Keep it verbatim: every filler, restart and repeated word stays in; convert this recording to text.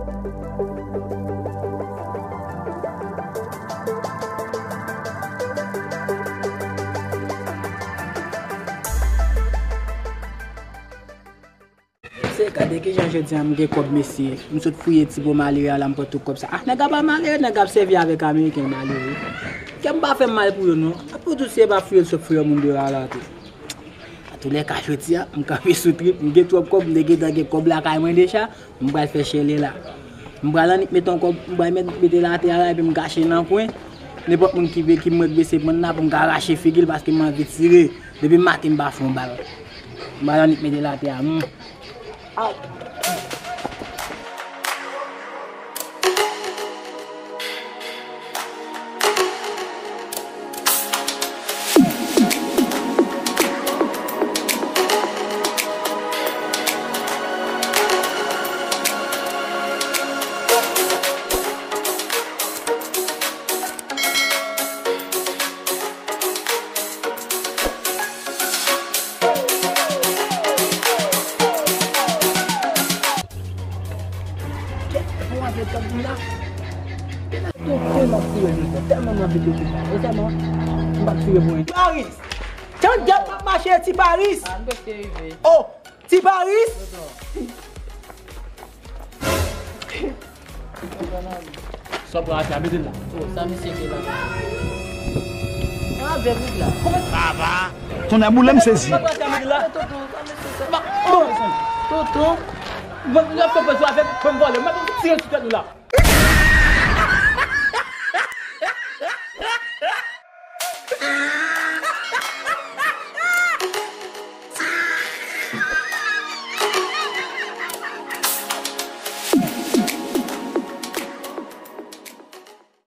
Se gade kijan jodi a m gen kòb, mesye. M sot fouye ti bon malere a la, m pran tout kòb sa. Ah, nèg la pa malere, nèg la ap sèvi avèk ameriken malere. Kè m pa fè m mal pou yo, non. Apre tou, si e pa fouye l sot fouye moun deyò a la tou. Antoulèka, jodi a, m kanpe sou trip, m gen twòp kòb, m te gentan gen kòb lakay mwen deja, m pral fè chèlè la. M pral annik mete yon kòb, m pral met, mete l atè a la, epi m kache nan kwen. Nenpòt moun ki vle, ki m wè k vle se pran la pou m ka rache figi l, paske m anvi tire. Depi maten m pa fè yon bal. M pral annik mete l atè a. Hmm. Aw. Kèt, yon afè k ap vin la. Tèlman m ap fouye jodi a, tèlman m anvi fouye. E sèlman, m p ap fouye pou anyen. Paris! Jan djab m ap mache, Ti Paris! Ah, m prèske rive. Oh! Ti Paris! Sa w pral achte a, mete l la. Oh, sa misye gen la. Sa avè w la. Papa! Tonnè boule m sezi. Sa w pral achte a, mete l la. Tonton, sa misye sa. Tonton. Bon, y ap fè pèsou avè m, ban m vòlè. M ap tire sou tèt nou la.